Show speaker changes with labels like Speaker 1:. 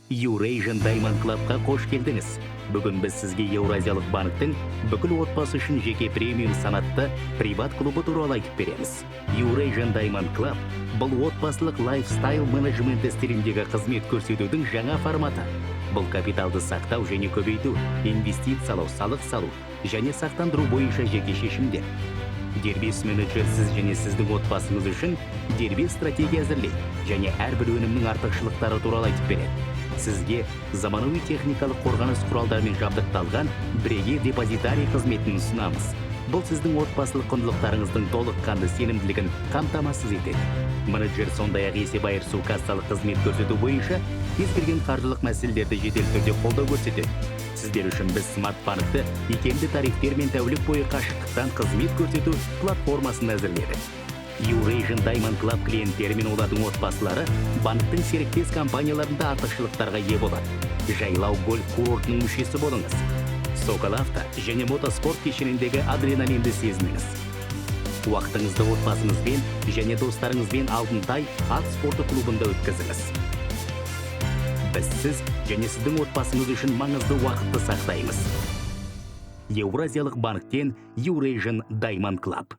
Speaker 1: Eurasian Diamond Clubқа қош келдіңіз. Бүгін біз сізге Еуразиялық банктің бүкіл отбасы үшін жеке премиум санатты приват клубы туралы айтып береміз. Eurasian Diamond Club — бұл отбасылық лайфстайл менеджменті стиліндегі қызмет көрсетудің жаңа форматы. Бұл капиталды сақтау және көбейту, инвестициялау, салық салу және сақтандыру бойынша жеке шешімдер. Дербес менеджер сіз және сіздің отбасыңыз үшін дербес стратегия әзірлейді және әрбір өнімнің артықшылықтары туралы айтып береді. Сізге заманауи техникалық қорғаныс құралдарымен жабдықталған бірегей депозитарий қызметін ұсынамыз. Бұл сіздің отбасылық құндылықтарыңыздың толыққанды сенімділігін қамтамасыз етеді. Менеджер сондай-ақ есеп айырысу, кассалық қызмет көрсету бойынша кез келген қаржылық мәселелерді жедел түрде қолдау көрсетеді. Сіздер үшін біз смарт банкті икемді тарифтер мен тәулік бойы қашықтықтан қызмет көрсету платформасын әзірледік. Eurasian Diamond Club клиенттері мен олардың отбасылары банктің серіктес компанияларында артықшылықтарға ие болады. Жайлау гольф курортының мүшесі болыңыз. Сокол авто және мотоспорт кешеніндегі адреналинді сезініңіз. Уақытыңызды отбасыңызбен және достарыңызбен Алтын тай ат спорты клубында өткізіңіз. Біз сіз және сіздің отбасыңыз үшін маңызды уақытты сақтаймыз. Еуразиялық банктен Eurasian Diamond Club.